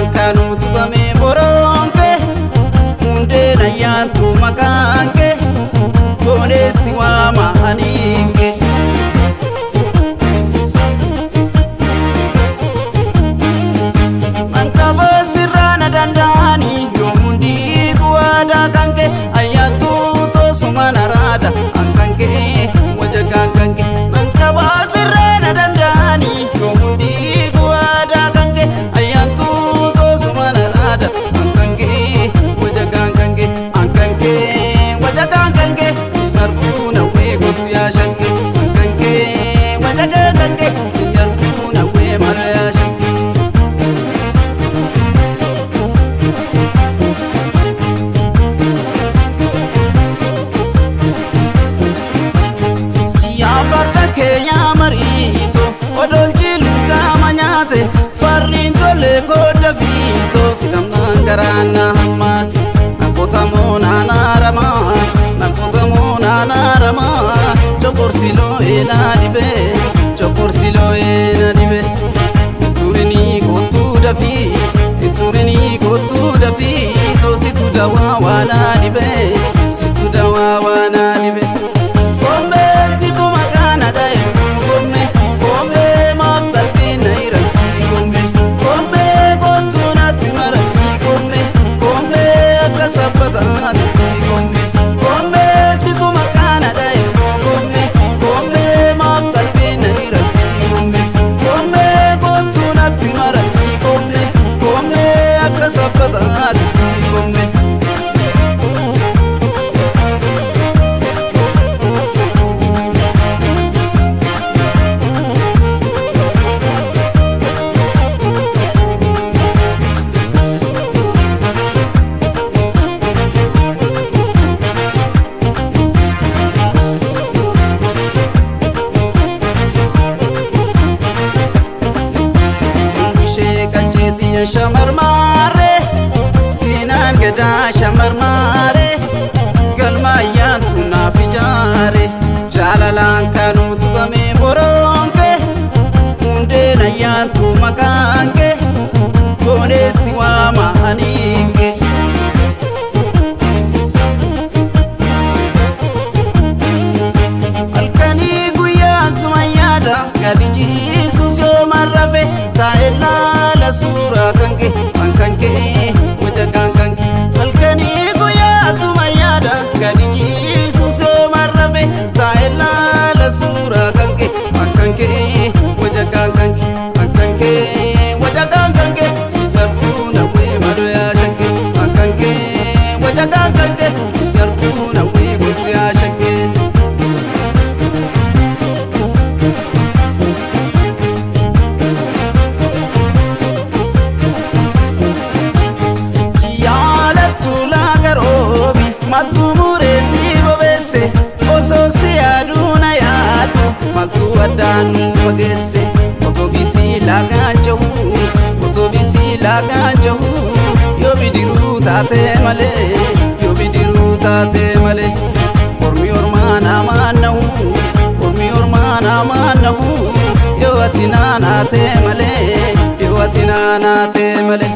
Jaalalaan kan utubame boroonke hundeen ayyaantu maqaanke gooneessi waama haniinke. Manqaboo sirraa na danda'anii yoomundii guwaadaa kanke ayyaantu toosuma naraada ankanke wajagaan kanke. Manqaboo sirraa na danda'anii yoomundii guwaadaa kanke ayyaantu toosuma naraada ankanke wajagaan kanke ankanke wajagaan kanke darbuu nawwee kottu yaashanke ankanke wajagaan kanke darbuu nawwee mara yaashanke. Yaa farda keenyaa mariito odolchi lugaama nyaate farriin tolee kodda fiito sidhamnaan garaana hammaate nakotamoo naanaaramaa nakotamoo naanaaramaa chokorsi loo'ee naa dhibee chokorsi loo'ee na dhibee turinii kottuu dafii turinii kottuu dafii toositu dawaa waanaa dhibee situ dawaa waanaa dhibee. Koomee situ maqaan adaaye koomee koomee maaf qalbii na hiranti koomee koomee kottu natti maranti koomee koomee akka saffataati koomee koomee situ maqaan adaaye koomee koomee maaf qalbii na hiranti koomee koomee kottu natti maranti koomee koomee akka saffataati koomee. Ishee qaljeetiyya shamarmaaree siinaan gadaa shamarmaaree galma ayyaantu naaf ijaare jaalalaan kan utubame boroonke hundeen ayyaantu maqaanke gooneessi waama haniinke. Halkanii guyyaan suma yaada gadi jiisus yoo marrafe taa'e laala suuraa kanke kan kanke wajagaan kanke. Halkanii guyyaan suma yaada gadi jiisus yoo marrafe taa'e laala suuraa kanke kan kanke wajagaan kanke kan kanke wajagaan kanke darbuu nawwee madoo yaashanke kan kanke wajagaan kanke darbuu nawwee kottu yaashanke. Yaalattu laagaroobi maltu mureessi bobeesse osoo si yaaduu na yaaddu maltu addaan nu fageesse otobisii laagaan cehu otobisii laagaan cehu yoo bidiruu taate malee yoo bidiruu taate malee ormi ormaa namaan nahu ormi ormaa namaan nahu yoo ati naanaate malee yoo ati naanaate malee.